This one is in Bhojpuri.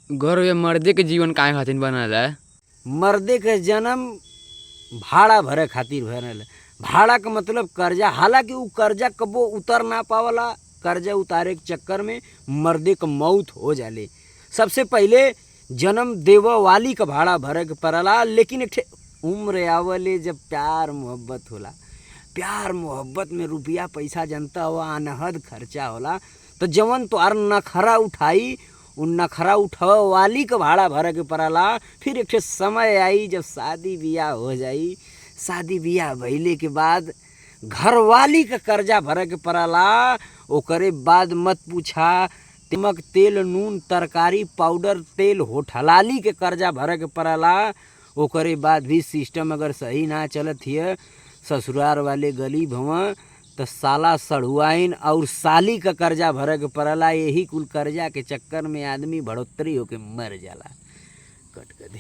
घर मर्दे के जीवन काहे खातिर बनल है? मर्दे के जन्म भाड़ा भरे खातिर भरल। भाड़ा के मतलब कर्जा। हालांकि उ कर्जा कबो उतर ना पावला। कर्जा उतारे के चक्कर में मर्दे क मौत हो जाले। सबसे पहिले जन्म देव वाली क भाड़ा भरे के पड़ला, लेकिन एक ठे उम्र आवले जब प्यार मोहब्बत होला। प्यार मोहब्बत में रुपया पैसा जनता हो, अनहद खर्चा होला। तो जवन तोहार नखरा उठाई, उ नखरा उठावे वाली क भाड़ा भरे के पड़ला। फिर एक ठे समय आई जब शादी बियाह हो जाई। शादी बियाह भइले के बाद घरवाली क कर्जा भरे के पड़ला। ओकरे बाद मत पूछा, नमक तेल नून तरकारी पाउडर तेल होठलाली के कर्जा भरे के पड़ला। ओकरे बाद भी सिस्टम अगर सही ना चलत हिय, ससुरार वाले गरीब हवं, त साला सढ़ुआइन और साली क कर्जा भरे के पड़ला। यही कुल कर्जा के चक्कर में आदमी बढ़ोतरी होके मर जाला। कट कर दे।